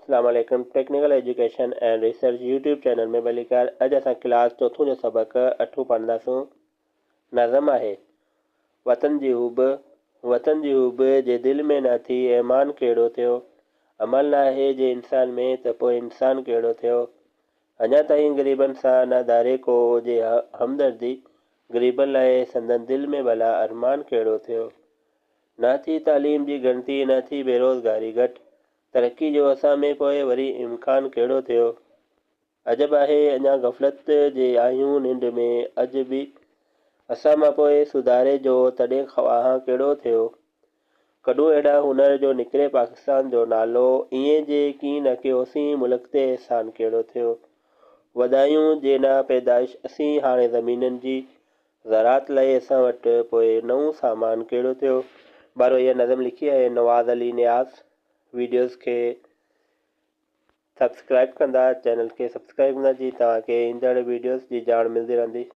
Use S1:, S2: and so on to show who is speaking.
S1: اسلام عليڪم technical education and research YouTube channel ۾ ڀليڪار اڄ اسان ڪلاس چوٿون جو سبق اٺون پڙهنداسون نظم آهي وطن جي حب وطن جي حب جي دل ۾ نه ٿي ايمان ڪهڙو ٿيو عمل ناهي جي انسان ۾ ته پوء انسان ڪهڙو ٿيو اڃا تائين غريبن سان نه ڌاري ڪو جي همدردي غريبن لاء سندن دل ۾ ڀلا ارمان ڪهڙو ٿيو نه ٿي تعليم جي ڳڻتي نه ٿي بيروزگاري گهٽ ترقي جو اسان ۾ پوء وري امڪان ڪهڙو ٿيو؟ عجب آهي اڃا غفلت جي آهيون ننڊ ۾ اڄ به اسان مان پوء سڌاري جو تڏهن خواهان ڪهڙو ٿيو؟ ڪڍون اهڙا هنر جو نڪري پاڪستان جو نالو ائين جي ڪين نه ڪيوسين ملڪ تي احسان ڪهڙو ٿيو؟ وڌايون جي نه پيدائش اسين هاڻي زمينن جي زراعت لاء اسان وٽ پوء نئون سامان ڪهڙو ٿيو؟ ٻارو اها نظم لکي آهي نواز علي نياز ويڊيوز کي سبسڪرائب ڪندا چينل کي سبسڪرائب ڪندا جي توهان کي ايندڙ ويڊيوز جي ڄاڻ ملندي رهندي.